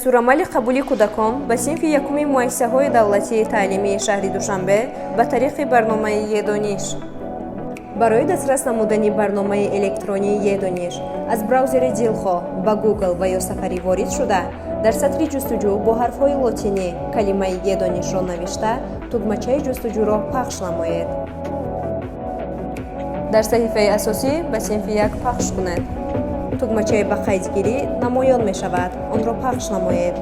Дастурамали қабули кӯдакон ба синфи якуми муассисаҳои давлатии таълимии шаҳри Душанбе ба тариқи барномаи «Е-Дониш». Барои дастрас намудани барномаи электронии «Е-Дониш» аз браузери дилхоҳ ба Google ва ё Сафари ворид шуда, дар сатри ҷустуҷӯ бо ҳарфҳои лотинӣ калимаи «Е-Донишро» навишта, тугмачаи ҷустуҷӯро пахш намоед. Дар саҳифаи асосӣ «Ба синфи як» пахш кунед. Тугмачаи «Ба қайдгирӣ» намоён мешавад, онро пахш намоед.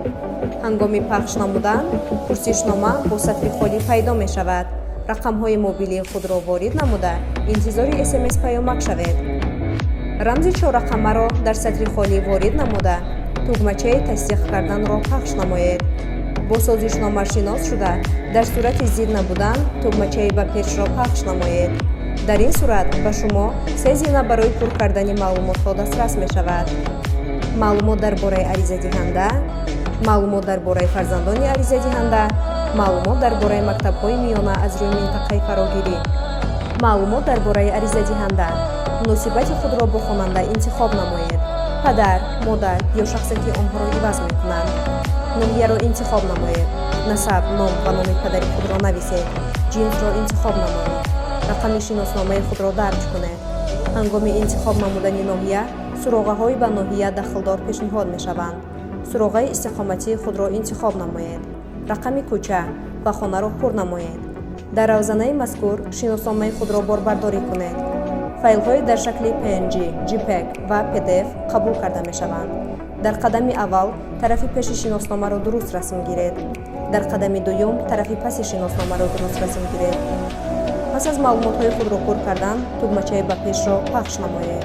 Ҳангоми пахш намудан пурсишнома бо сатри холӣ пайдо мешавад. Рақамҳои мобилии худро ворид намуда, интизори СМС паёмак шавед. Рамзи чоррақамаро дар сатри холӣ ворид намуда, тугмачаи «Тасдиқ карданро» пахш намоед. Бо созишнома шинос шуда, дар сурати зид набудан тугмачаи «Ба пешро» пахш намоед. Дар ин сурат ба шумо се зина барои пур кардани маълумотҳо дастрас мешавад: маълумот дар бораи аризадиҳанда, маълумот дар бораи фарзандони аризадиҳанда, маълумот дар бораи мактабҳои миёна аз рӯи минтақаи фарогирӣ. Маълумот дар бораи аризадиҳанда. Муносибати худро бо хонанда интихоб намоед: падар, модар ё шахсе, ки онҳоро иваз мекунанд. Ноҳияро интихоб намоед. Насаб, ном ва номи падари худро нависед. Ҷинсро интихоб намоед. Рақами шиносномаи худро дарҷ кунед. Ҳангоми интихоб намудани ноҳия суроғаҳои ба ноҳия дахлдор пешниҳод мешаванд. Суроғаи истиқоматии худро интихоб намоед. Рақами кӯча ва хонаро пур намоед. Дар равзанаи мазкур шиносномаи худро борбардорӣ кунед. Файлҳои дар шакли PNG, JPEG ва PDF қабул карда мешаванд. Дар қадами аввал тарафи пеши шиносномаро дуруст расм гиред. Дар қадами дуюм тарафи паси шиносномаро дуруст расм гиред. Пас аз маълумотҳои худро пур кардан тугмачаи «Ба пешро» пахш намоед.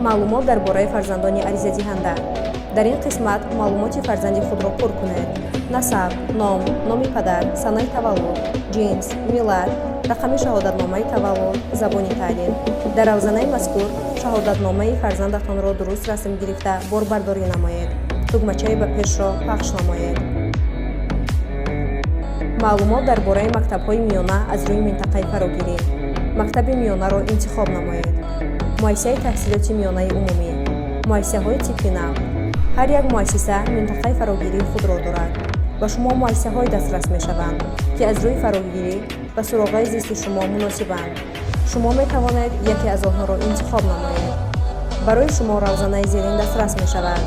Маълумот дар бораи фарзандони аризадиҳанда. Дар ин қисмат маълумоти фарзанди худро пур кунед: насаб, ном, номи падар, санаи таваллуд, ҷинс, миллат, рақами шаҳодатномаи таваллуд, забони таълим. Дар равзанаи мазкур шаҳодатномаи фарзандатонро дуруст расм гирифта, борбардорӣ намоед. Тугмачаи «Ба пешро» пахш намоед. Маълумот дар бораи мактабҳои миёна аз рӯи минтақаи фарогирӣ. Мактаби миёнаро интихоб намоед. Муассисаи таҳсилоти миёнаи умумӣ, муассисаҳои типи нав. Ҳар як муассиса минтақаи фарогирии худро дорад. Ба шумо муассисаҳое дастрас мешаванд, ки аз рӯи фарогирӣ ба суроғаи зисти шумо муносибанд. Шумо метавонед яке аз онҳоро интихоб намоед. Барои шумо равзанаи зерин дастрас мешавад.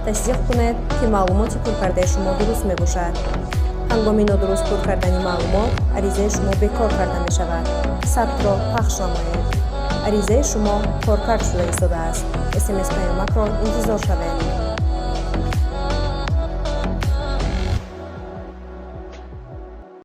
Тасдиқ кунед, ки маълумоти пуркардаи шумо дуруст мебошад. Ҳангоми нодуруст пур кардани маълумот аризаи шумо бекор карда мешавад. «Сабтро» пахш намоед. Аризаи шумо коркард шуда истодааст. СМС паёмакро интизор шавед.